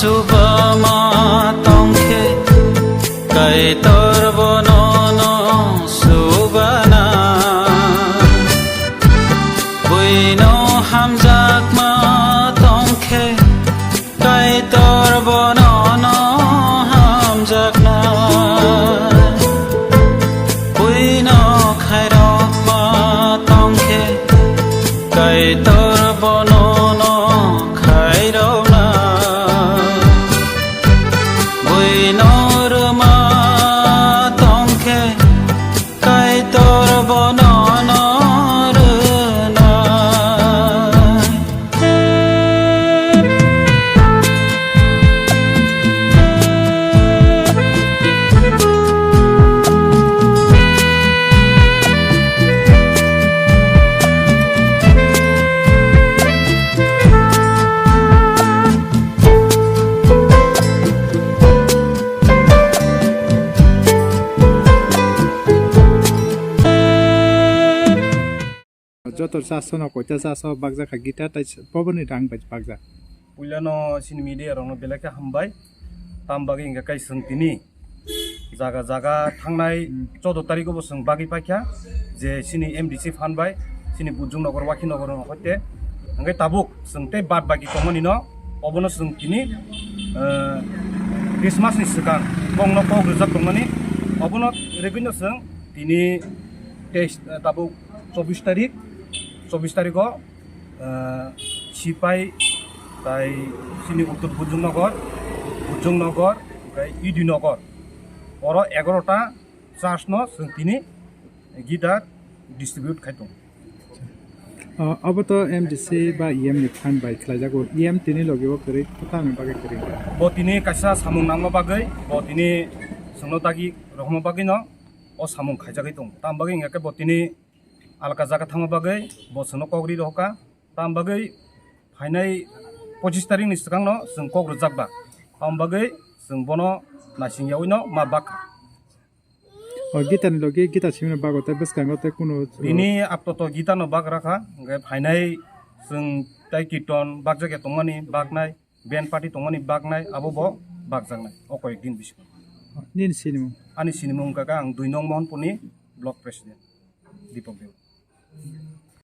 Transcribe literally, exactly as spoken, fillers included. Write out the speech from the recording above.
Subama tongkhe Kaitor bono no subana. Buino hamjakma tongkhe Kaitor bono no hamjakna. Buino khairokma tongkhe Kaitor bono no khairokna. Buino rwma tongkhe Kaitor bono no rwna. Joto chaso no koita chaso bakjak kha guitar tai poboni rang bai bakjak. Puila no chini media rok no belai khe hambai. Tam bagwi hingkha kai chwng tini jaga jaga thangnai Hmm. choudo tarikh o bo chwng bagwi paikha je chini M D C phan bai chini Bujung Nagar, Wakhi Nagar no hoite hingkhe tabuk chwng tei bad baki tongmani no obono chwng tini, eh, Christmas ni swkang bongno kok rijak tongmani obono regwino chwng tini tei, eh, tabuk chobbish tarik, chobbish tarikh o, eh, Sipai tai chini Uttor Bujung Nagar, Bujung Nagar, tai E D Nagar. Oro egaroh ta church no chwng tini guitar distribute khai tongo. O, obo to M D C ba E M ni phan bai khlaijago. E M tini logi o kwrwi, kwthang ni bagwi kwrwi. Bo tini kaisa samung nangma bagwi, bo tini chwngno dagi rohorma bagwi no o samung khaijagwi tongo. Tam bagwi hingkha khe bo tini alka jaga thangma bagwi bo chwngno kok ri rohorkha. Tam bagwi phainai pochish tarikh ni swkang no chwng kok rwjak ba. Tam bagwi chwng bono naising yaui no ma bak kha. O, guitar ni logi guitar simi no bago tei bwskango tei kunu Bini apto to guitar no bak rakha, hingkhe phainai chwng tai kirton bakjak ya tongmani baknai, band party tongmani baknai, abo bo bakjaknai o koyek din bisingo. Nini sinimung? Ani sinimung hwnkha khe ang dui nong Mohanpurni block president Deepak Deo.